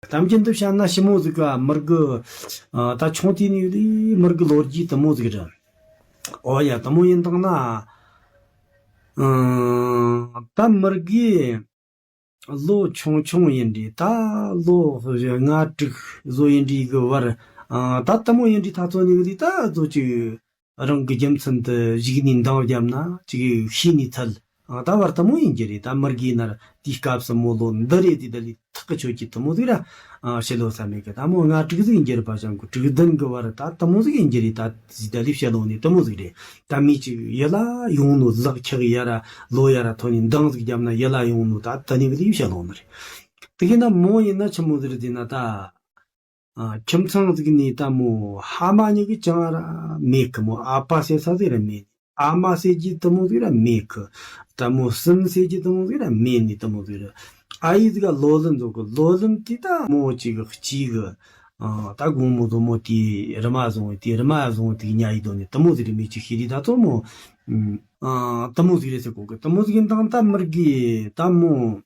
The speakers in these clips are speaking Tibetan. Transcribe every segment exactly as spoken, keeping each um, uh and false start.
གཏམ་རྒྱུད་འདི་བཤད་ན་ཞི་མོ་ཟིག་ག་མི་རྒི་ཨ་ད་ཆུང་དུས་ནས་ལས་མི་རྒི་ལོ་རྒྱུས་དུ་མོ་ཟིག་རེད། ཨོ་ཡ་དུ་མོ་ཡིན་དང་ན་ཨ་ད་མི་རྒི་ལོ་ཆུང་ཆུང་ཡིན་དུས་ད་ལོ་ལྔ་དྲུག་བཟོ་ཡིན་དུས་གི་བར་ཨ་ད་དུ་མོ་ཡིན་དུས་ད་ཚོ་ནས་གི་ད་བཟོ་ཅིག་རང་གི་རྒྱུ་མཚན་དུ་གཞིགས་ནས་འདང་བརྒྱབ་ན་ཅིག་ཤེས་ནས་ཚད། ཨ་ད་བར་དུ་མོ་ཡིན་རྒྱུ་རེད། ད་མི་རྒས་ན་ར་དེའི་སྐབས་སུ་མོ་ལོ་འདི་རེད། དེ་ད་ལས་ཐག་གི་ཆོད་ཀྱི་དུ་མོ་ཟིག་ར་ཨ་བཤད་ལོ་ས་མེད་གི། ད་མོ་ལྔ་དྲུག་ཟིག་ཡིན་རྒྱུ་རེད་པ་ཅང་གི་དྲུག་བདུན་གི་བར་ད་དུ་མོ་ཟིག་ཡིན་རྒྱུ་རེད། ད་ཟིག་ད་ལས་བཤད་ལོ་ནས་དུ་མོ་ཟིག་རེད། ད་མི་ཅིག་ཡི་ལ་ཡོང་ནོ་ལག་ཁྱག་ཡ་ར་ལོ་ཡ་ར་ཐོན་ནས་འདང་ཟིག་བརྒྱབ་ན་ཡི་ལ་ཡོང་ནོ་ད་དུ་ནས་གི་ལས་བཤད་ལོ་ནི་རེད། དེ་གི་ན་མོ་ཡིན་ན་ཆི་མོ་ཟིག་རེད་ཟེར་ན་ད། ཨ་ཁྱིམ་ཚང་ཟིག་ནས་ད་མོ་ཕ་མ་གཉིས་ཀྱི་ཅང་ར་མེད་གི། མོ་ཨ་ཕ་ཟེར་ས་ཟིག་ར་མེད། ཨ་མ་ཟེར་གྱི་དུ་མོ་ཟིག་ར་མེད་གི། ད་མོ་སྲིན་ཟེར་གྱི་དུ་མོ་ཟིག་ར་མེད་ནི་དུ་མོ་ཟིག་ར། ཨ་ཡེ་ཟིག་ག་ལོ་ལོན་ཟོ་གི། ལོ་ལོན་དེ་ད་མོ་གཅིག་གཅིག་གི། ཨ་ད་དགོང་མོ་ཟོ་མོ་དེ་རི་མ་བཟུང་བའི་དེ་རི་མ་བཟུང་བའི་དེ་ཉ་ཡི་དོ་ནི་དུ་མོ་ཟིག་ར་མེད་ཅིག་ཤི་རི་ད་ཚོ་མོ། ཨ་དུ་མོ་ཟིག་རེད་ཟེར་གོ་གི། དུ་མོ་ཟིག་ཡིན་དང་ད་མི་རྒས་ད་མོ།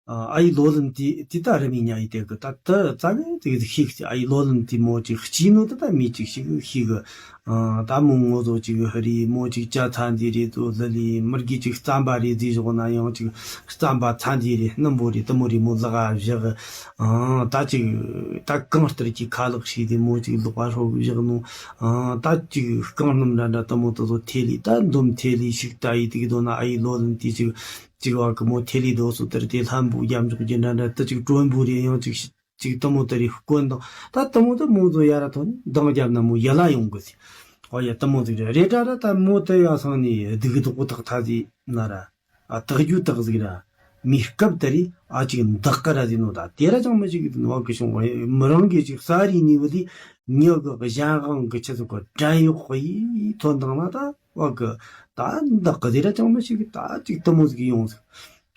ཨ་ཡི་ལོ་ལོན་དེ་དེ་ད་རི་མི་ཉ་ཡི་དེ་གི་ད་ད་ཙ་གི་དེ་གི་ཤིག་ཨ་ཡི་ལོ་ལོན་དེ་མོ་ཅིག་སྐྱིད་ནོ་ད་ད་མི་ཅིག་ཤིག་ཤིག་གི། ཨ་ད་མོ་ངོ་ཟོ་ཅིག་ཧ་རི་མོ་ཅིག་ཅ་ཚ་འདི་རེད་དོ་ལི་ལི་མི་རྒས་ཅིག་རྩམ་པ་རེད་ཟིག་ཞོག་ན་ཡང་ཅིག་རྩམ་པ་ཚ་འདི་རེད་སྣུམ་པོ་རེད་དུ་མོ་རེད་མོ་ལག་ཨ་བཞག་ཨ་ད་ཅིག་ད་གང་ལྟར་གྱི་ཁ་ལག་ཤིག་དེ་མོ་ཅིག་ལོག་པ་ཧྲོག་བཞག་ནོ། ཨ་ད་ཅིག་རྐང་སྣམ་འདྲ་འདྲ་དུ་མོ་དུ་ཟོ་ཐེ་ལི་ད་འདོམ་ཐེ་ལི་ཤིག་ད་ཡི་དེ་གི་དོ་ན་ཨ་ཡི་ལོ་ལོན་དེ་ཅིག་ཅིག་བ་གི་མོ་ཐེ་ལི་དོ་སོ་དེར་དེ་ལྷམ་བུ་རྒྱབ་འཇོག་རྒྱུ་འདྲ་འདྲ་དུ་ཅིག་གྲོན་བུ་རེ་ཡང་ཅིག་ཅིག་དུ་མོ་དེ་རེ་དཀོན་དང་ད་དུ་མོ་དུ་མོ་ཚོ་ཡ་ར་ཐོན་འདང་རྒྱབ་ན་མོ་ཡ་ལ་ཡོང་གི་ཟེར། ཨོ་ཡ་དུ་མོ་ཟིག་རེ་རེ་དྲ་ར་ད་མོ་དུ་ཡ་སང་ནི་སྡུག་སྡུག་པོ་ཐག་ཐ་ཟིག་ན་ར་ཨ་དག་རྒྱུ་དག་ཟིག་ར་མི་སྐབས་དེ་རེ་ཨ་ཅིག་འདག་གི་ར་ཟིག་ནོ། ད་དེ་ར་ཅང་མི་ཅིག་གི་དུ་ནོ་གི་བྱུང་བ་མི་རང་གི་ཅིག་ས་རི་ནི་བུ་དེ་ཉག་གི་གཞན་དབང་གི་ཆི་ཟིག་གི་བྲན་གཡོག་གི་ཡི་ཐོན་དང་ན་ད། བ་གི་ད་འདག་གི་དེ་ར་ཅང་མི་ཤེས་གི། ད་ཅིག་དུ་མོ་ཟིག་ཡོང་ཟིག་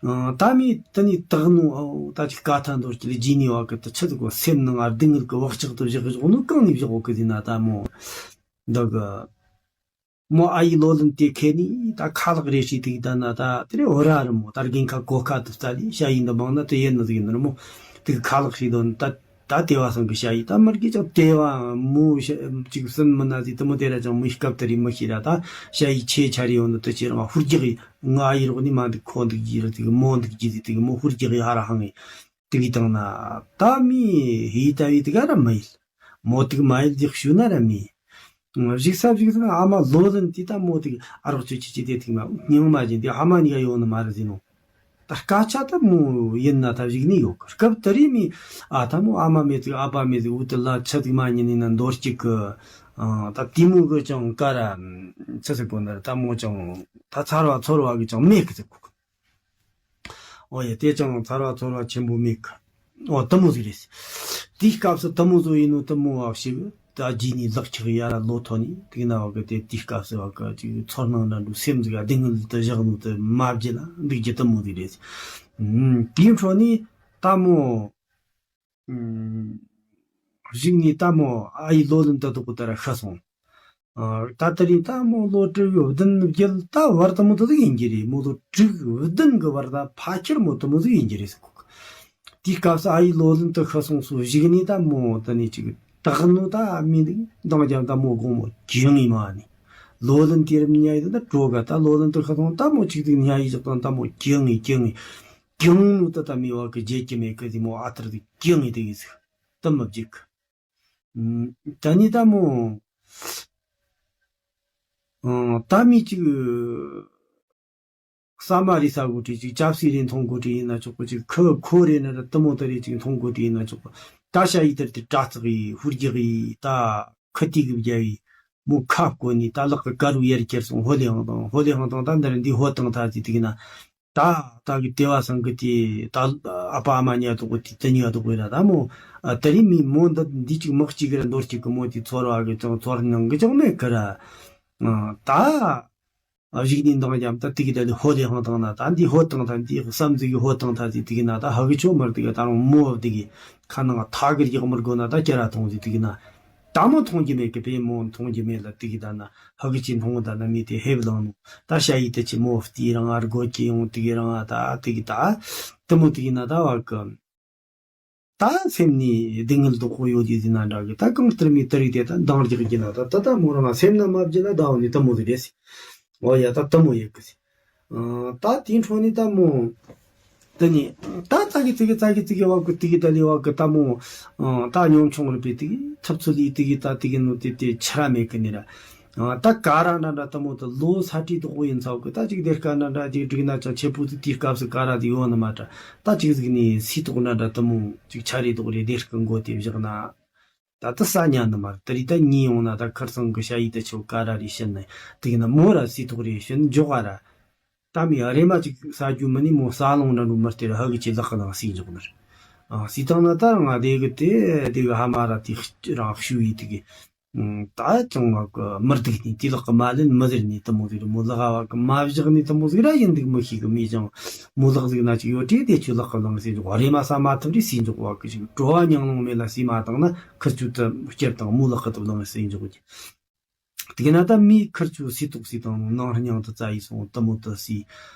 ཨ་ད་མི་དུ་ནི་དག་ནོ་ཨོ་ད་ཅིག་ཀ་ཐ་འདོར་གྱི་ལ་ཇི་ནི་བ་གི་དུ་ཆི་ཟིག་གོ་སེམས་ནང་ཨ་སྡུག་བསྔལ་གི་བག་ཆགས་དུ་བཞག་བཞག་ནོ་གང་ནས་བཞག་གོ་གི་ཟིན་ན་ད་མོ་འདག་གི་མོ་ཨ་ཡི་ལོ་ལོན་དེ་ཁེ་ནི་ད་ཁ་ལག་རེ་ཞིག་དུ་ད་ན་ད་དེ་རེ་འོ་ར་རི་མོ་ད་རྒན་ཁ་གོ་ཁ་དུ་ལྟ་ལི་ཤ་ཡིན་དུ་མང་ན་དུ་ཡེ་ནི་ཟིག་ཡིན་ནི་རི་མོ་དུ་ཁ་ལག་ཞིག་དོན་ད། ད་དེ་བ་སང་གི་ཤ་ཡི་ད་མར་གི་ཅང་དེ་བ་མོ་ཤ་ཅིག་སེམས་མི་ན་ཟིག་དུ་མོ་དེ་ར་ཅང་མི་སྐབས་དེ་རི་མི་ཤི་ར་ད་ཤ་ཡི་ཆེ་ཆ་རི་ཡོང་ནི་དུ་ཅི་རང་ཧུར་རྒྱག་ཡི་ང་ཡི་རོགས་ནི་མ་འདུག་ཁོ་འདུག་ཡི་ར་དུ་མོ་འདུག་ཡི་དུ་མོ་ཧུར་རྒྱག་ཡི་ཧ་ར་ཧང་ཡི་དུ་གི་དང་ན་ད་མི་ཧི་ད་བི་དུ་ག་ར་མི་ཡིལ་མོ་དུ་མ་ཡིལ་རྒྱག་ཤུ་ན་ར་མི་ཡིལ་བཞུགས་ས་བཞུགས་ས་ཨ་མ་ལོ་ལོན་དེ་ད་མོ་དུ་ཨ་རོགས་ཆུ་ཆི་ཆི་དེ་དུ་མ་སྙིང་མ་བཞིན་དེ་ཨ་མ་ནི་ག་ཡོང་ནི་མ་ར་ཟིན་ནོ། ད་སྐད་ཆ་ད་མོ་ཡིན་ན་ད་གཞིགས་ནི་ཡོད་གི། སྐབས་དེ་རིང་ནི་ཨ་ད་མོ་ཨ་མ་མེད་ཟིག་ཨ་ཕ་མེད་ཟིག་འུ་དུ་ལ་ཆི་ཟིག་མ་ཉན་ནི་ན་འདོར་གཅིག་གི། ཨ་ད་དེ་མོ་གི་ཅང་ཀ་ར་ཆི་ཟིག་གོ་ན་ད་མོ་ཅང་ད་ཚར་བ་ཚོར་བ་གི་ཅང་མེད་གི་ཟེར་གོ་གི། ཨོ་ཡ་དེ་ཅང་ཚར་བ་ཚོར་བ་ཆེན་པོ་མེད་གི། ཨོ་དུ་མོ་ཟིག་རེད། དེའི་སྐབས་སུ་དུ་མོ་ཟོ་ཡིན་ནོ་དུ་མོ་བ་ཞིག་ད་རྗེས་ནས་ལག་ཆགས་ཡ་ར་ལོ་ཐོ་ནི་དེ་ན་བ་གི་དེ་དེའི་སྐབས་སུ་བ་གི་ཅིག་ཚོར་སྣང་འདྲ་འདུག་སེམས་ཟིག་ག་སྡུག་བསྔལ་དུ་བཞག་ནོ་དུ་མ་བརྗེད་ལ་འདུག་རྒྱུ་དུ་མོ་ཟིག་རེད། ཨུམ་དེའི་འཕྲོ་ནི་དུ་མོ་ཨུམ་གཞུག་ནས་དུ་མོ་ཨ་ཡི་ལོ་ལོན་དུ་དོག་གི་དུ་ར་ཤི་སོང་། ཨ་ད་དེ་རིང་ད་མོ་ལོ་དྲུག་བདུན་བརྒྱད་ད་བར་དུ་མོ་དེ་ཟིག་ཡིན་གྱི་རེད། མོ་ལོ་དྲུག་བདུན་གི་བར་ད་ཕལ་ཆེར་མོ་དེ་མོ་ཟིག་ཡིན་གྱི་རེད་ཟེར་གོ་གི། དེའི་སྐབས་སུ་ཨ་ཡི་ལོ་ལོན་དུ་ཤི་སོང་སོ་གཞུག་ནས་ད་མོ་དེ་ནས་ཅིག་དག་ནོ་ད་མི་འདུག་འདང་རྒྱབ་ད་མོ་དགོང་མོ་གྱི་ངི་མ་ནི་ལོ་ལོན་དེ་རིམ་ཉ་ཡི་ད་གྲོ་ག་ད་ལོ་ལོན་དུ་ཤི་སོང་ད་མོ་ཅིག་ཏུ་ཉ་ཡི་ཞག་དང་ད་མོ་གྱི་ངི་གྱི་ངི་གྱི་ངི་ནོ་ད་ད་མི་བ་གི་བརྗེད་ཀྱི་མེད་གི་དེ་མོ་ཨ་ཐར་དུ་གྱི་ངི་དེ་གི་ཟིག་ད་མི་བརྗེད་གི། ད་ནི་ད་མོ། ད་མི་གཅིག་ས་མ་རི་ས་གོ་ཁྲི་གཅིག་ཅབ་སི་རེ་མཐོང་གོ་ཁྲི་ཡིན་ན་ཆོག་གོ་གཅིག་ཁུ་ཁོ་རེ་ན་ད་དུ་མོ་ད་རེ་གཅིག་མཐོང་གོ་ཁྲི་ཡིན་ན་ཆོག་གོ། ད་ཤ་ཡི་དར་དེ་དྲ་ཚག་ཡི་ཧུར་རྒྱག་ཡི་ད་ཁུ་ཏི་གི་བརྒྱབ་ཡི་མོ་ཁ་བསྐོན་ནི་ད་ལག་གི་དཀར་བོ་ཡར་ཁྱེར་སོང་ཧོ་ལེ་ཧང་དང་ཧོ་ལེ་ཧང་དང་ད་འདིར་འདི་ཧོ་དང་ཐ་ཚི་དིག་ན། ད་ད་གི་ལྟེ་བ་སང་གི་དེ་ད་ཨ་ཕ་ཨ་མ་ཉལ་དུ་གི་དེ་དེ་ཉལ་དུ་གི་ར་ད་མོ། ཨ་དེ་རིང་མི་མོ་འདི་འདི་གཅིག་མི་གཅིག་གི་ར་འདོར་གཅིག་གི་མོ་དེ་ཚོར་བ་གི་ཅང་ཚོར་སྣང་གི་ཅང་མེད་གི་ར། ཨ་ད་གཞུག་ནས་འདང་རྒྱབ་ད་དེ་གི་ད་ལི་ཧོ་ལེ་ཧང་དང་ན་ད་འདི་ཧོ་དང་ད་འདི་བསམ་ཚིག་གི་ཧོ་དང་ད་ཚིག་དེ་གི་ན་ད་ཧ་གི་ཆོ་མར་དེ་གི་ད་རུང་མོ་དེ་གི་ཁ་ནང་ཐག་གི་རྒྱག་མར་དགོ་ན་ད་ཁྱེད་ར་ཐོང་ཚིག་དེ་གི་ན། ད་མོ་མཐོང་རྒྱུ་མེད་གི་བས་མོ་མཐོང་རྒྱུ་མེད་ལ་དེ་གི་ད་ན་ཧ་གི་ཅི་མཐོང་ད་ན་མི་དེ་ཧེབ་ལང་ནོ། ད་ཤ་ཡི་དེ་ཅི་མོ་བལྟས་རང་ཨར་གོ་ཅི་ཡོང་དེ་གི་རང་ཨ་ད་དེ་གི་ད་དེ་མོ་དེ་གི་ན་ད་བ་གི་ ད་སེམས་ནས་སྡུག་བསྔལ་སྡུག་པོ་ཡོད་དེ་ཟིན་ན་འདྲ་གི། ད་གང་ལྟར་མི་དེ་རིགས་དེ་ད་འདང་རྒྱག་གི་ན། ད་ད་ད་མོ་རང་སེམས་ན་མ་བརྗེད་ན་ད་འོ་ནི་དེ་མོ་ཟིག་རེད་ཟེར། འོ་ཡ། ད་དེ་མོ་ཡོད་གི་ཟེར། ཨ། ད་དེའི་འཕྲོ་ནས་ད་མོ། དེ་ནས་ད་ཙ་གི་ཙི་གི་ཙ་གི་ཙི་གི་བ་གི་དེ་གི་ད་ལི་བ་གི་ད་མོ། ཨ། ད་ཉམ་ཆུང་རེད་པས། དེ་གི་ཐབས་ཚུལ་ལི་དེ་གི་ད་དེ་གི་ནོ་དེ་དེ་ཆ་ར་མེད་གི་ནི་ར། ཨ། ད་ཀ་ར་འདྲ་འདྲ་དེ་མོ་དེ་ལོ་ས་ཁྲི་དོག་པོ་ཡིན་ཚ་གི། ད་ཅིག་སྡེར་ཁ་འདྲ་འདྲ་ཅིག་བསྒྲིགས་ན་ཅང་ཆེ་པོ་དེ་དེའི་སྐབས་སུ་ཀ་ར་དེ་ཡོད་ནི་མ་འདྲ། ད་ཅིག་ཟིག་ནི་སི་ཏོག་འདྲ་འདྲ་དེ་མོ་ཅིག་ཆ་རེ་དོག་རེ་སྡེར་ཁ་མགོ་དེ་བཞག་ན། ད་ལྟ་ས་ཉ་ནི་མ་རེད། དེ་རིང་ད་ཉིན་ཡོང་ན་ད་ཁར་སང་གི་ཞ་ཡི་དེ་ཆོ་ཀ་ར་རེ་བྱིན་ནས། དེ་གི་ན་མོ་ར་སི་ཏོག་རེ་བྱིན་འཇོག་ག་ར། ད་མི་རེ་མ་ཅིག་ཟ་རྒྱུ་མི་ནི་མོ་ས་ལོང་འདྲ་འདྲ་མི་སྟེར། ཧ་གི་ཆེ་ལག་གི་ནང་སི་འཇོག་ནི་རེད། ཨ། སི་ཐང་ན་ད་ང་དེ་གི་དེ་དེ་གི་ཧ་མ་ར་དེ་རང་ཤུ་ཡི་དེ་གི། ད་ཅང་བ་གི་མི་སྡུག་ནི་དེ་ལག་གི་མ་ལེན་མི་ཟེར་ནི་དེ་མོ་ཟིག་རེད། མོ་ལག་བ་གི་མ་བཞག་ནི་དེ་མོ་ཟིག་ར་ཡིན་འདུག་མི་ཤེས་གི། མི་ཅང་མོ་ལག་ཟིག་ན་ཅིག་ཡོད་དེ་དེ་ཆོ་ལག་གི་ལང་སི་འཇོག། རེ་མ་ས་མ་ཐུབ་རེ་སི་འཇོག་བ་གི་ཞིག། བྲོ་བ་མྱང་ལོང་མེད་ལ་སི་མ་བཏང་ན་ཁིར་ཆུ་དེ་སྐྱེར་དང་མོ་ལག་གི་དེ་ལང་སི་འཇོག་གི། དེ་གི་ན་ད་མི་ཁིར་ཆུ་སི་ཏོག་སི་དང་ནང་སྙིང་དུ་བཙའ་ཡི་སོང་དེ་མོ་དེ་སི།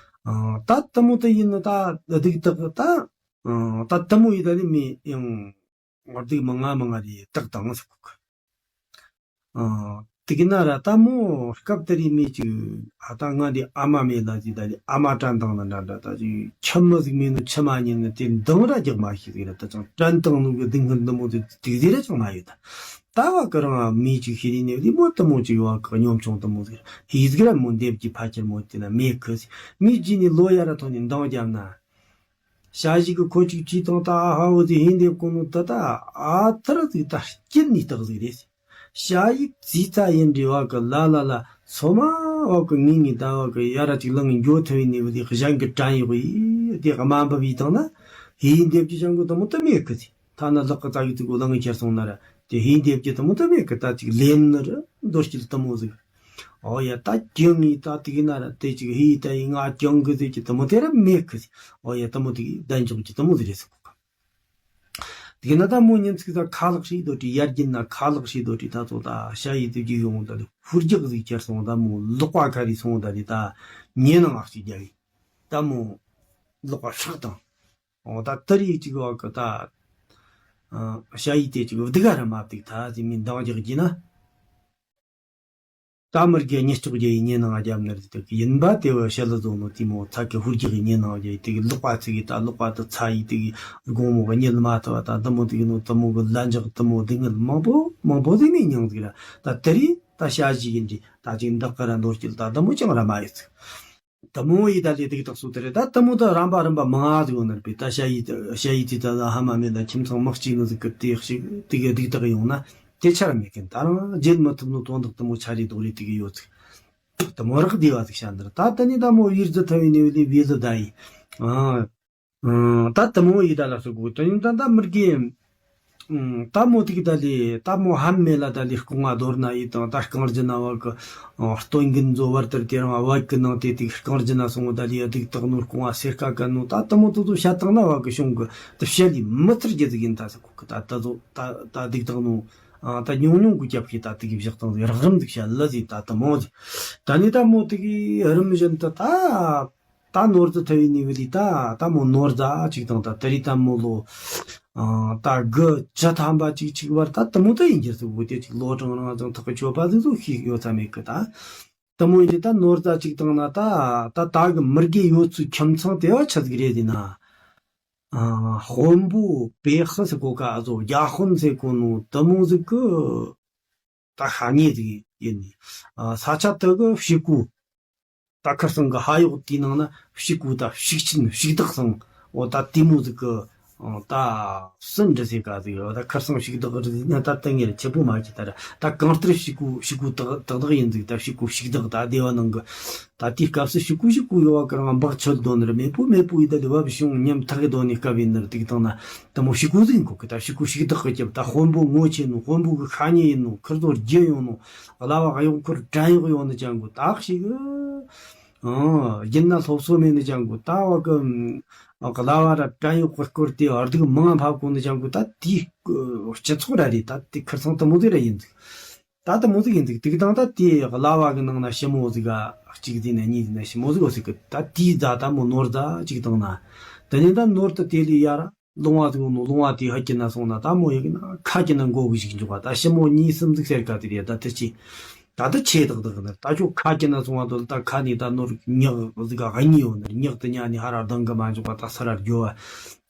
ཨ། ད་དེ་མོ་དེ་ཡིན་ན་ད་སྡུག་དག་ད། ཨ། ད་དེ་མོ་ཡི་ད་ནི་མི་ཡང་སྡུག་མང་ང་མང་ང་རེ་དག་དང་ཟེར་གོ་གི། ཨ། དེ་གི་ན་ར་ད་མོ་སྐབས་དེ་རིང་མི་ཅིག། ཨ། ད་ང་འདི་ཨ་མ་མེད་ལ་ཟིག་ད་ལི་ཨ་མ་དྲན་དང་ན་འདྲ་འདྲ། ད་ཅིག་ཁྱིམ་མི་ཟིག་མེད་ནོ་ཁྱིམ་མ་ཉན་ནི་དེ་འདང་ར་རྒྱག་མ་ཤེས་ཟིག་ར། ད་ཅང་དྲན་དང་ནོ་གི་སྡུག་བསྔལ་འདི་མོ་དེ་དེ་ཟིག་ར་ཅང་མ་ཡོད་ད། ད་བ་གི་རང་མི་ཅིག་ཤི་རི་ནས་ལི་མོ་དེ་མོ་ཅིག་བ་གི་ཉམ་ཆུང་དེ་མོ་ཟིག་ར་ཧི་ཟིག་ར་མོ་འདེབས་ཀྱི་ཕ་ཁྱེར་མོ་དེ་ན་མེད་གི་ཟིག། མི་རྗེས་ནས་ལོ་ཡ་ར་ཐོན་ནས་འདང་བརྒྱབ་ན། ཞ་ཡི་གི་ཁོ་ཅིག་ཅིག་དང་ད་ཨ་ཧ་བོ་ཟིག་ཧིན་དེབ་གོ་ནོ་ད་ད་ཨ་ཐར་ཟིག་ད་སྐྱིད་ནི་སྟག་ཟིག་རེད། ཞ་ཡི་ཙི་ཙ་ཡིན་འདྲི་བ་གི་ལ་ལ་ལ་སོ་མ་བ་གི་ངི་ངི་ད་བ་གི་ཡ་ར་ཅིག་ལང་ངི་འགྱོ་ཐུ་བི་ནི་བ་དེ་གཞན་གི་དྲན་ཡོག་ཡི་དེ་དམའ་འབབ་ཡི་དང་ན་ཧིན་དེབ་ཀྱི་ཞང་གི་དུ་མོ་དུ་མེད་གི་ཟིག། ཐ་ན་ལག་གི་ཙ་གི་ཙི་གོ་ལང་ངི་ཁྱེར་སོང་ན་ར་དེ་ཧིན་དེབ་ཀྱི་དུ་མོ་དུ་མེད་གི། ད་ཅིག་ལེན་ནི་ར་འདོར་སྐྱིད་དུ་མོ་ཟིག། ཨོ་ཡ། ད་ཀྱང་ངི་ད་དེ་གི་ན་ར་དེ་ཅིག་ཧི་ད་ཡི་ང་ཀྱང་གི་ཟེར་གྱི་དུ་མོ་དེ་ར་མེད་གི་ཟེར། ཨོ་ཡ། དུ་མོ་དེ་གི་བདེ་འཇོག་གི་དུ་མོ་ཟིག་རེད་ཟེར་གོ་གི། དེ་གི་ན་ད་མོ་ཉིན་ཚིག་ད་ཁ་ལག་ཧྲི་དོ་ཏི་ཡར་རྒྱུན་ན་ཁ་ལག་ཧྲི་དོ་ཏི་ད་ཚོ་ད་ཞ་ཡི་དུ་རྒྱུ་ཡོང་ད་དུ་ཧུར་རྒྱག་ཟིག་ཁྱེར་སོང་ད་མོ་ལོག་པ་ཁ་རི་སོང་ད་དེ་ད་ཉེ་ནང་ཨག་ཅིག་རྒྱ་ཡི་ད་མོ་ལོག་པ་ཧྲག་དང་། ཨོ་ད་དེ་རི་ཅིག་བ་གི་ད་ཞ་ཡི་དེ་ཅིག་བདུག་ག་ར་མ་བདུག་ད་ཟེར་མི་འདང་རྒྱག་གི་ན། ད་མི་རྒྱ་ཉེ་ལྕོག་རྒྱ་ཡི་ཉེ་ནང་རྒྱབ་ནར་དེ་ཡིན་པ་དེ་བ་ཤ་ལ་བཟོ་ནོ་དེ་མོ་ཚ་གི་ཧུར་རྒྱག་གི་ཉེ་ནང་རྒྱ་ཡི་དེ་གི་ལོག་པ་ཚིག་གི་ད་ལོག་པ་དུ་ཚ་ཡི་དེ་གི་དགོང་མོ་གི་ཉལ་མ་ཐུབ་པ་ད་དུ་མོ་དེ་གི་ནོ་དུ་མོ་གི་ལ་འཇག་དུ་མོ་དེ་ངལ་མང་པོ་མང་པོ་ཟིག་ནས་མྱངས་ཟིག་ར། ད་དེ་རི་ད་ཤ་ཞིག་ཡིན་དྲི་ད་ཅིག་འདག་གི་ར་འདོར་སྐྱིད་ད་དུ་མོ་ཅང་ར་མ་ཡོད་ཚིག། དུ་མོ་ཡི་ད་ལས་དེ་གི་དག་སུ་དེ་རེད། ད་དུ་མོ་ད་རམ་པ་རམ་པ་མང་ཟིག་ཡོད་ནར་པས། ད་ཤ་ཡི་ཤ་ཡི་དེ་ད་ལ་ཧ་མ་མེད་ད་ཁྱིམ་ཚང་མི་གཅིག་ནི་ཟིག་གི་དེ་ཞིག་དེ་གི་སྡིག་དག་ཡོང་ན། དེ་ཆར་མེད་མཁན་ད་རང་བརྗེད་མི་ཐུབ་ནོ་དོན་དག་དུ་མོ་ཆ་རེ་དོག་རེ་དེ་གི་ཡོད་ཚིག། དུ་མོ་རག་བདེ་བ་ཟིག་བྱ་འདིར་ད་དུ་ནི་ད་མོ་ཡིར་རྫི་ཐ་བའི་ནི་བི་ལི་བི་ལི་ད་ཡི། ཨ། ཨ། ད་དུ་མོ་ཡི་ད་ལ་སུ་གོ་དུ་ནི་ད་ད་མི་རྒན། ཨ། ད་མོ་དེ་གི་ད་ལི་ད་མོ་ཧམ་མེ་ལ་ད་ལི་རྐང་བ་རྡོར་ན་ཡི་དང་ད་རྐང་རྒྱུ་ན་བ་གི། ཨ། སྟོན་གིན་མཛོ་བར་དར་དེ་རང་བ་གི་ནང་དེ་དེ་རྐང་རྒྱུ་ན་སོང་བ་ད་ལི་ཡ་སྡིག་དག་ནོ་རྐང་བ་སེར་ཁ་ག་ནོ་ད་དུ་མོ་དུ་དུ་བྱ་དང་ན་བ་གི་བྱུང་གི་དུ་བྱ་ལི་མི་ཚར་རྒྱུ་ཟིག་ཡིན་ད་ཟེར་གོ་གི། ད་ད་ཚོ་ད་ད་སྡིག་དག་ནོ། ཨ། ད་ཉུང་ཉུང་གི་རྒྱབ་ཤིག་ད་དེ་གི་བཞག་སྟངས་རག་རིམ་འདུག་བྱ་ལ་ཟིག་ད་དུ་མོ་ཟིག། ད་ནི་ད་མོ་དེ་གི་རིམ་བཞིན་དུ་ད་ད་ནོར་ཛ་ཐ་བའི་ནི་བི་ལི་ད་ད་མོ་ནོར་ཛ་ཅིག་དང་ད་དེ་རི་ད་མོ་ལོ། ཨ། ད་དགུ་བཅུ་ཐམ་པ་ཅིག་ཅིག་བར་ད་དུ་མོ་ད་ཡིན་གྱི་ཟིག་བུ་དེ་ཅིག་ལོ་གྲངས་རང་ཙང་ཐག་གི་ཆོད་པ་ཟིག་ཟིག་ཤིག་ཡོད་ས་མེད་གི་ད། དུ་མོ་ཡིན་ད་ནོར་ཛ་ཅིག་དང་ན་ད་ད་ད་གི་མི་རྒས་ཡོད་ཚུལ་ཁྱིམ་ཚང་དེ་བ་ཆ་ཟིག་རེད་ཟིན་ན། ཨ། དཔོན་པོ་པེ་ཧི་ཟེར་གོ་ཀ་ཨ་ཟོ་རྒྱ་དཔོན་ཟེར་གོ་ནོ་དུ་མོ་ཟིག་གི་ད་ཤ་ཉེ་ཟིག་ཡིན་ནི། ཨ། ས་ཆ་དུ་གི་ཕྱི་གུ། ད་ཁར་སང་གི་ཧ་ཡོག་དེའི་ནང་ན་ཕྱི་གུ་ད་ཕྱུགས་ཆེན་ཕྱུགས་བདག་སང་འོ་ད་དེ་མོ་ཟིག་གི། ཨ། ད་སུ་འདྲི་ཟེར་ག་ཟིག་ཡོད། ད་ཁར་སང་ཕྱུགས་བདག་རི་ན་ད་ཏིང་ངེར་ཆེ་པོ་མ་ཁྱེད་ད་ར་ད་གང་ལྟར་ཕྱི་གུ་ཕྱི་གུ་དག་དག་དག་ཡིན་ཟིག། ད་ཕྱི་གུ་ཕྱུགས་བདག་ད་སྡེ་བ་ནང་གི། ད་དེའི་སྐབས་སུ་ཕྱུ་གུ་ཕྱུ་གུ་ཡོད་བ་གི་རང་འབག་ཆོད་དོ་ནི་ར་མེད་པོ་མེད་པོ་ཡི་ད་ལི་བབ་བྱུང་ཉམ་ཐག་གི་དོ་ནི་སྐབས་ཡིན་ནི་ར་དེ་གི་དང་ན་དུ་མོ་ཕྱུ་གུ་ཟིག་ཡིན་གོ་གི། ད་ཕྱུ་གུ་ཕྱུགས་བདག་གི་རྒྱབ་ད་དཔོན་པོ་ངོ་ཆེ་ནོ་དཔོན་པོ་གི་ཤ་ཉེ་ཡིན་ནོ་ཁིར་ཚོ་རྒྱུ་ཡོང་ནོ་གླ་བ་གཡོག་འཁོར་བྲན་གཡོག་ཡོང་ནི་ཅང་གོ་ད་ཞིག་ཨ་རྒྱུན་ན་སློབ་གསོ་མེད་ནི་ཅང་གོ་ད་བ་གི་གླ་བ་ར་བྲན་གཡོག་གི་སྐོར་དེ་བར་དུ་མང་ཕབ་གོ་ནི་ཅང་གོ་ད་དེའི་སྤྱི་ཚོགས་ར་རེད། ད་དེ་ཁིར་ཚང་དུ་མོ་ཟིག་ར་ཡིན་ཟིག། ད་དུ་མོ་ཟིག་ཡིན་ཟིག། དེ་གི་དང་ད་དེ་གླ་བ་གི་ནང་ན་ཞི་མོ་ཟིག་ག་གཅིག་ཟིག་ན་གཉིས་ཟིག་ན་ཞི་མོ་ཟིག་འོ་ཟིག་གི། ད་དེའི་རྫ་ད་མོ་ནོར་རྫ་གཅིག་དང་ན་དེ་ནས་ད་ནོར་དུ་དེ་ལས་ཡར་ ལོང་བ་ཟིག་ཡོང་ནོ། ལོང་བ་དེ་ཧ་གྱི་ན་སོང་ན་ད་མོ་ཡག་ན་ཁ་གྱི་ན་མགོ་གི་ཞིག་འཇོག་པ། ད་ཞི་མོ་གཉིས་གསུམ་ཟིག་ཟེར་ཀ་དེ་རེད། ད་དེ་ཅི་ད་དེ་ཆེ་དག་དག་ན་ད་ཁྱོད་ཁ་གྱི་ན་སོང་བ་དོ་ད་ཁ་ནས་ད་ནོར་ཉག་ཟིག་ག་གཉིས་ཡོད་ནི་ཉག་དེ་ཉ་ནས་ཧ་ར་ལྡང་གི་མ་འཇོག་པ། ད་ས་ར་རྒྱོ་བ་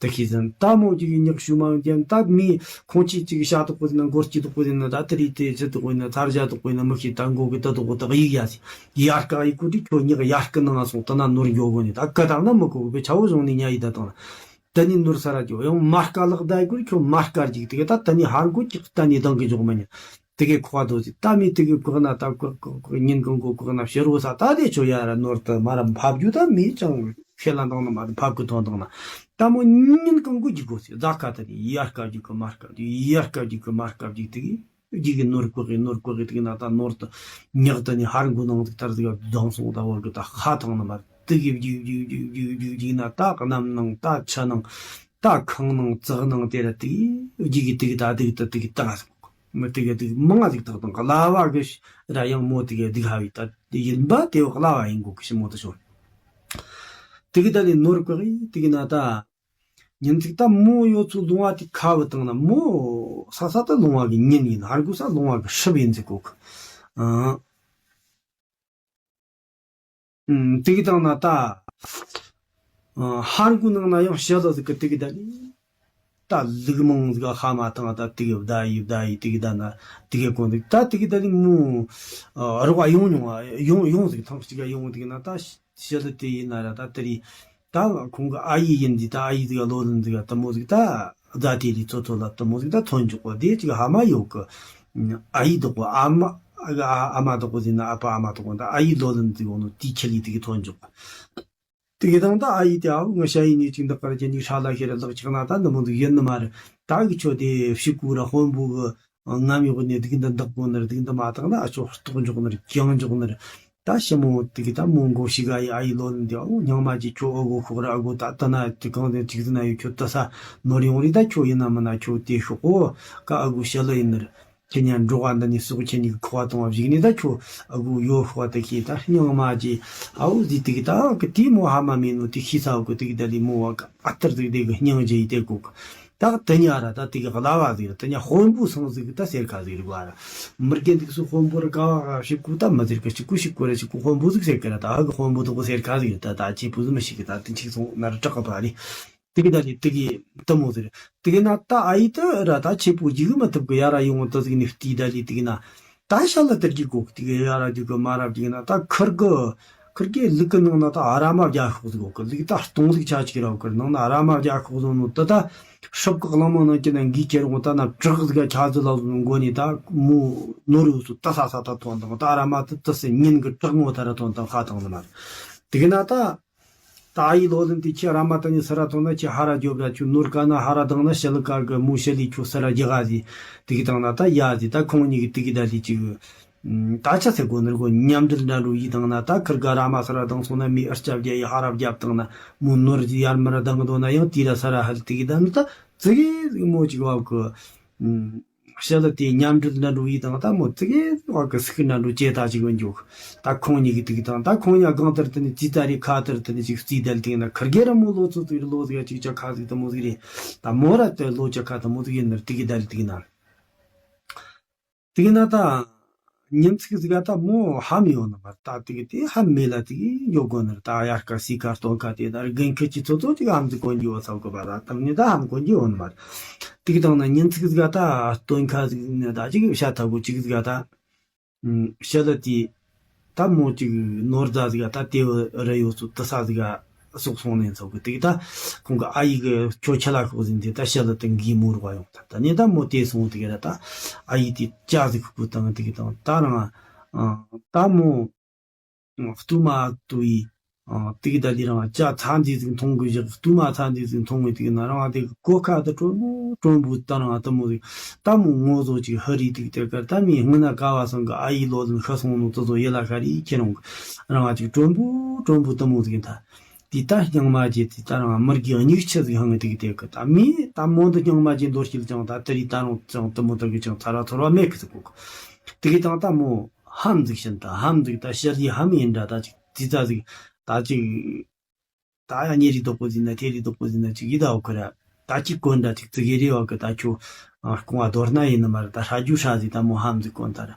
དེ་ཤི་ཟིན། ད་མོ་ཅིག་གི་ཉག་ཤུ་མ་ཡོང་ཀྱང་ད་མི་ཁོང་ཆི་ཅིག་ཤ་དོག་པོ་ཟིན་ན་མགོ་སྐྱི་དོག་པོ་ཟིན་ན་ད་དེ་རིགས་དེ་ཅི་དོག་པོ་ཡིན་ན་ཚར་བྱ་དོག་པོ་ཡིན་ན་མི་ཤེས། ད་མགོ་གི་ད་དོག་པོ་དག་ཡིག་ཡ་ཟིག་ཡར་ཀ་ཡི་ཀུ་དྲི་ཁྱོད་ཉག་ཡར་ཀ་ནང་སོང་ད་ན་ནོར་འགྱོ་གོ་ནི་ད་ཀ་དང་ན་མི་གོ་གི་བེ་ཆ་བོ་བཟུང་ནི་ཉ་ཡི་ད་དང་ན། ད་ནི་ནོར་ས་ར་ཅོ་ཡང་མར་ཀ་ལག་ད་ཡི་ཀུ་ཁྱོད་མར་ཀ་ཅིག་དེ་གི་ད་ད་ནི་ཧར་གོ་ཅིག་ད་ནི་དང་གི་འཇོག་མ་ཉན། དེ་གི་ཁོ་དོ་ཅིག་ད་མི་དེ་གི་ཀོག་ན་ད་ཀོག་ཀོག་ཀོག་ཉིན་གང་གོ་ཀོག་ན་ཕྱི་རོ་ས་ད་དེ་ཆོ་ཡ་ར་ནོར་ད་མ་ར་ཕབ་རྒྱུ་ད་མི་ཅང་ཁས་ལ་འདང་ན་མ་ར་ཕབ་གི་ཐོན་འདང་ན། ད་མོ་ཉིན་གང་གོ་ཅིག་གོ་ཟེ་ཛ་ཀ་ད་ནི་ཡར་ཀ་ཅིག་གི་མར་ཀ་ཅིག་ཡར་ཀ་ཅིག་གི་མར་ཀ་ཅིག་དེ་གི་ཅིག་གི་ནོར་ཀོག་གི་ནོར་ཀོག་གི་དེ་གི་ན་ད་ནོར་ད་ཉག་ད་ནི་ཧར་གོ་ནང་དེ་ཐར་ཟིག་ག་ལྡང་སོང་ད་བར་གི་ད་ཧ་ཐང་ན་མ་ར། དེ་གི་རྒྱུག་རྒྱུག་རྒྱུག་རྒྱུག་རྒྱུག་རྒྱུག་ན་ད་གནམ་ནང་ད་ཆུ་ནང་ད་ཁང་ནང་ཙག་ནང་དེ་ར་དེ་རྒྱུག་གི་དེ་གི་ད་དེ་གི་ད་དེ་གི་ད་མི་དེ་གི་དེ་གི་མང་ང་ཟིག་ད་དང་གླ་བ་གི་ར་ཡང་མོ་དེ་གི་དེ་ག་བའི་ད་དེ་ཡིན་པ་དེ་བ་གླ་བ་ཡིན་གོ་གི་ཞི་མོ་དེ་ཤོར། དེ་གི་ད་ལས་ནོར་གི་དེ་གི་ན་ད་ཉིན་ཅིག་ད་མོ་ཡོད་ཚུལ་ལུང་བ་དེ་ཁ་བུ་བཏང་ན་མོ་ས་ས་ད་ལུང་བ་གི་ཉིན་ཡིན། ཧར་གོ་ས་ལུང་བ་གི་ཧྲིབ་ཡིན་ཟིག་གོ་གི། ཨང་། ཨུམ། དེ་གི་དང་ན་ད། ཨ། ཧར་གོ་ནང་ན་ཡང་ཞི་ལི་ཟིག་གི་དེ་གི་ད་ནི། ད་ལུག་མང་ཟིག་ཧ་མ་ཐང་ད་དེ་གི་བདའ་ཡི་བདའ་ཡི་དེ་གི་ད་ན་དེ་གི་གོ་འདུག་ད་དེ་གི་ད་ནི་མོ། ཨ། རོགས་ཡོང་མྱོང་ཡོང་ཡོང་ཟིག་ཐང་གཅིག་ག་ཡོང་དེ་གི་ན་ད་ཞི་ལི་དེ་ཡིན་ན་ར་ད་དེ་རི། ད་ཁོང་གི་ཨ་ཡེ་ཡིན་དེ་ད་ཨ་ཡེ་ཟིག་ལོ་ལོན་ཟིག་དེ་མོ་ཟིག་ད་རྫ་དེ་ལི་ཚོ་ཚོ་ལ་དེ་མོ་ཟིག་ད་ཐོན་འཇུག་གོ་དེ་ཅིག་ཧ་མ་ཡོད་གི། ཨ་ཡེ་དོག་གོ་ཨ་མ་ཨ་ཨ་མ་དོག་གོ་ཟིན་ན་ཨ་ཕ་ཨ་མ་དོག་གོ་ད་ཨ་ཡེ་ལོ་ལོན་ཟིག་འོ་ནོ་དེ་ཁྱེར་ལི་དེ་གི་ཐོན་འཇུག་གི། དེ་གི་དང་ད་ཨ་ཡེ་དེ་ཨ་བུ་ང་ཤ་ཡི་ནས་ཅིག་འདི་གར་ཅན་ནི་ཧྲ་ལ་ཤེ་ར་ལག་ཆགས་ན་ད་འདི་མོ་ཟིག་ཡིན་ནི་མ་རེད། ད་གི་ཆོ་དེ་ཕྱི་གུ་ར་དཔོན་པོ་གི་ངམ་ཡོག་ནས་སྡིག་འདི་འདག་པོ་ནར་སྡིག་འདི་མ་བཏང་ན་ཨ་ཅོ་ལྟོགས་འཇོག་ནར་ཀྱང་འཇོག་ནར། ད་ཞི་མོ་དེ་གི་ད་མོ་མགོ་ཞིག་ཨ་ཡི་ཨ་ཡི་ལོ་ལན་དེ་ཨོ་སྙིང་མ་ཅིག་ཁྱོ་ཨ་གོ་ཤོག་ར་ཨ་གོ་ད་ད་ན་དེ་གང་དེ་ཅིག་ཟིན་ན་ཡོད་ཁྱོ་ད་ས་ནོར་ཡོང་རི་ད་ཁྱོ་ཡིན་ན་མིན་ན་ཁྱོ་དེ་ཤོག་ཨོ་ཀ་ཨ་གོ་ཞི་ལི་ཡིན་ནར། ཁྱེད་ཉན་འགྲོ་བ་འདི་ནི་སོག་ཁྱེད་ཉིད་ཁོ་བ་དང་བ་བཞིག་ནི་ད་ཁྱོ་ཨ་གོ་ཡོ་ཤོག་དེ་ཁྱེད་ད་སྙིང་མ་ཅིག་ཨ་ཨོ་ཟི་དེ་གི་ད་ཨ་གི་དེ་མོ་ཧ་མ་མིན་ནོ་དེ་ཤི་ས་ཨ་གོ་དེ་གི་ད་ལི་མོ་བ་ཀ་ཨ་ལྟར་དེ་གི་དེ་གི་སྙིང་རྗེ་ཡི་དེ་གོ་གི། ད་དེ་ཉ་ར་ད་དེ་གི་གླ་བ་ཟིག་ར་དེ་ཉ་དཔོན་པོ་སང་ཟིག་གི་ད་སེར་ཁ་ཟིག་རི་བ་ར། མི་རྒན་འདུག་སུ་དཔོན་པོ་ར་ག་བ་ག་ཞིག་གུ་ད་མི་ཟེར་གི་ཞིག་གུ་ཞིག་གུ་ར་ཞིག་གུ་དཔོན་པོ་ཟིག་ཟེར་གི་ར་ད་ཨ་གི་དཔོན་པོ་དོག་གི་སེར་ཁ་ཟིག་ར་ད་ད་ཆེ་པོ་ཟིག་མི་ཞིག་གི་ད་དེ་ཆིག་སོང་ན་ར་དྲག་གི་བ་རི། དེ་གི་ད་ལི་དེ་གི་དེ་མོ་ཟེར། དེ་གི་ན་ད་ཨ་ཡི་ད་ར་ད་ཆེ་པོ་ཞིག་མི་ཐུབ་གི་ཡ་ར་ཡོང་ད་ཟིག་ནི་ཏི་ད་ལི་དེ་གི་ན། ད་ཤ་ལ་དེར་གྱི་གོ་དེ་གི་ཡ་ར་རྒྱུ་གི་མ་རབས་ཀྱི་ན་ད་ཁིར་གི་ཁིར་གི་ལུག་གི་ནང་ན་ད་ཨ་ར་མ་རྒྱ་ཤོག་ཟིག་གོ་གི་ལུག་ད་སྟོང་ཟིག་ཆ་ཅིག་ར་གི་ནང་ན་ཨ་ར་མ་རྒྱ་ཤོག་ཟིག་ནོ་ད་ད་ཧྲབ་གི་གླང་མ་ནང་གི་ན་འགི་ཁྱེར་འོང་ད་ན་བྲག་ཟིག་ཆ་ཟིག་ལ་ཟིག་མགོ་ནི་ད་མོ་ནོར་ཡོད་སུ་ད་ས་ས་ད་ཐོན་དང་ད་ཨ་ར་མ་ད་ད་སེ་ཉིན་གི་བྲག་ངོ་ད་ར་ཐོན་དང་ཧ་དང་ནི་མ་རེད། དེ་གི་ན་ད། ད་ཨ་ཡི་ལོ་ལིན་དེ་ཁྱེད་ར་མ་ད་ནི་སི་ར་ཐོང་ན་ཁྱེད་ཧ་ར་རྒྱོབ་ར་ཁྱོད་ནོར་ཀ་ན་ཧ་ར་དང་ན་ཤི་ལི་ཀ་གི་མོ་ཤི་ལི་ཁྱོད་སི་ར་རྒྱ་ག་ཟི། དེ་གི་དང་ན་ད་ཡ་ཟི་ད་ཁོང་གཉིས་ཀྱི་དེ་གི་ད་ལི་ཅིག་ད་ཆ་སེ་གོ་ནར་གོ་མཉམ་འབྲེལ་འདྲ་འགྲོ་ཡི་དང་ན་ད་ཁིར་ག་ར་མ་སི་ར་དང་སོང་ན་མི་ཨར་སྐྱབས་རྒྱ་ཡི་ཧ་ར་རྒྱབ་དང་ན་མོ་ནོར་ཟི་ཡར་མི་ར་དང་གི་དོ་ན་ཡང་དེ་ར་སི་ར་ཧལ་དེ་གི་ད་ནི་ད་ཙི་གི་མོ་ཅིག་བབ་གི། ཤ་ལ་དེ་མཉམ་འབྲེལ་ནང་འགྲོ་ཡི་དང་ད་མོ་ཙི་གེ་བ་གི་སི་ཁི་ནང་འགྲོ་ཅེ་ད་ཅིག་བན་འཇུག་ད་ཁོང་གཉིས་ཀྱི་དུག་དང་ད་ཁོང་ཡ་གང་ལྟར་དུ་ནི་ཙི་ཙ་རི་ཁ་ལྟར་དུ་ནི་ཅིག་རྩིས་དལ་དུག་ན་ཁར་གེ་ར་མོ་ལོ་ཚོ་དུག་རི་ལོ་ཟིག་ཅིག་ཅ་ཁ་ཟིག་དུ་མོ་ཟིག་རེད། ད་མོ་ར་དེ་ལོ་ཅ་ཁ་དུ་མོ་ཟིག་ཡིན་ནར་དུག་གི་དལ་དུག་ན་དུག་ན་ད་ཉིན་ཚིག་ཟིག་ད་མོ་ཧམ་ཡོད་ན་མར་ད་དུག་དེ་ཧམ་མེ་ལ་དུག་ཡོད་དགོ་ནར་ད་ཡར་ཀ་སི་ཀ་སྟོན་ཁ་དེ་ད་རྒན་ཁི་ཅི་ཚོ་ཚོ་ཅིག་ཧམ་ཟིག་གོན་རྒྱུ་བ་ཚ་གོ་བ་ད་དམ་ནི་ད་ཧམ་གོན་རྒྱུ་ཡོད་ན་མར། དེ་གི་དང་ན་ཉིན་ཚིག་ཟིག་ད་སྟོན་ཁ་ཟིག་ནི་ད་ཅིག་བཤད་ཐབས་གོ་ཅིག་ཟིག་ད། ཤ་ལ་དེ་ད་མོ་ཅིག་ནོར་རྫ་ཟིག་ད་དེ་བུ་ར་ཡོད་སུ་དུ་ས་ཟིག་སོག་སོང་ནས་ཚོགས་གི་དེ་གི་ད་ཁོང་གི་ཨ་ཡི་གི་ཁྱོ་ཆ་ལ་ཤོག་ཟིན་དེ་ད་ཤ་ལ་དེ་འགི་མོ་རུ་བ་ཡོང་ད་ད་ནི་ད་མོ་དེ་སོང་དེ་གི་ར་ད་ཨ་ཡི་དེ་ཅ་ཟིག་ཁུ་དང་དེ་གི་དང་ད་རང་ད་མོ། ཨ། ལྟུ་མ་ལྟུ་ཡི། ཨ། དེ་གི་ད་ལི་རང་ཅ་ཚ་འདི་ཟིག་མཐོང་གི་བཞག་ལྟུ་མ་ཚ་འདི་ཟིག་མཐོང་གི་དེ་གི་ན་རང་དེ་གི་གོ་ཁ་ད་དྲོན་པོ་དྲོན་པོ་ད་རང་ད་མོ་ཟིག་ད་མོ་ངོ་ཟོ་ཅིག་ཧ་རི་དེ་གི་དེ་གར་ད་མི་སྔུན་ན་ཀ་བ་སང་གི་ཨ་ཡི་ལོ་ཟིག་ཤ་སོང་ནོ་ད་ཟོ་ཡེ་ལ་ཤ་རི་ཁྱེད་རང་གི་རང་ཅིག་དྲོན་པོ་དྲོན་པོ་ད་མོ་ཟིག་ད། དེ་ད་སྙིང་མ་རྗེ་དེ་ད་རང་མི་རྒྱུ་སྙིགས་ཆུ་ཟིག་ཧང་དེ་གི་དེ་གི་ད་མི་ད་མོ་འདི་སྙིང་མ་རྗེ་འདོར་སྐྱིལ་ཅང་ད་དེ་རི་ད་རང་ཅང་ད་མོ་ད་གི་ཅང་ཚ་ར་ཚོར་བ་མེད་གི་ཟིག་གོ་གི་དེ་གི་དང་ད་མོ། ཧམ་ཟིག་བྱིན་ད་ཧམ་ཟིག་ད་ཤ་ལི་ཧམ་ཡིན་འདྲ་ད་ཅིག་ཙི་ཙ་ཟིག་ད་ཅིག་ད་ཡ་ཉེ་རི་དོག་པོ་ཟིན་ན་ཐེ་རི་དོག་པོ་ཟིན་ན་ཅིག་ཡི་ད་འོ་ཁོ་ར། ད་ཅིག་གོན་ད་ཐིག་ཙི་གེ་རེ་བ་གི་ད་ཁྱོད་རྐང་བ་རྡོར་ན་ཡིན་ནི་མ་རེད། ད་ཧྲ་རྒྱུ་ཧྲ་ཟིག་ད་མོ་ཧམ་ཟིག་གོན་ད་ར།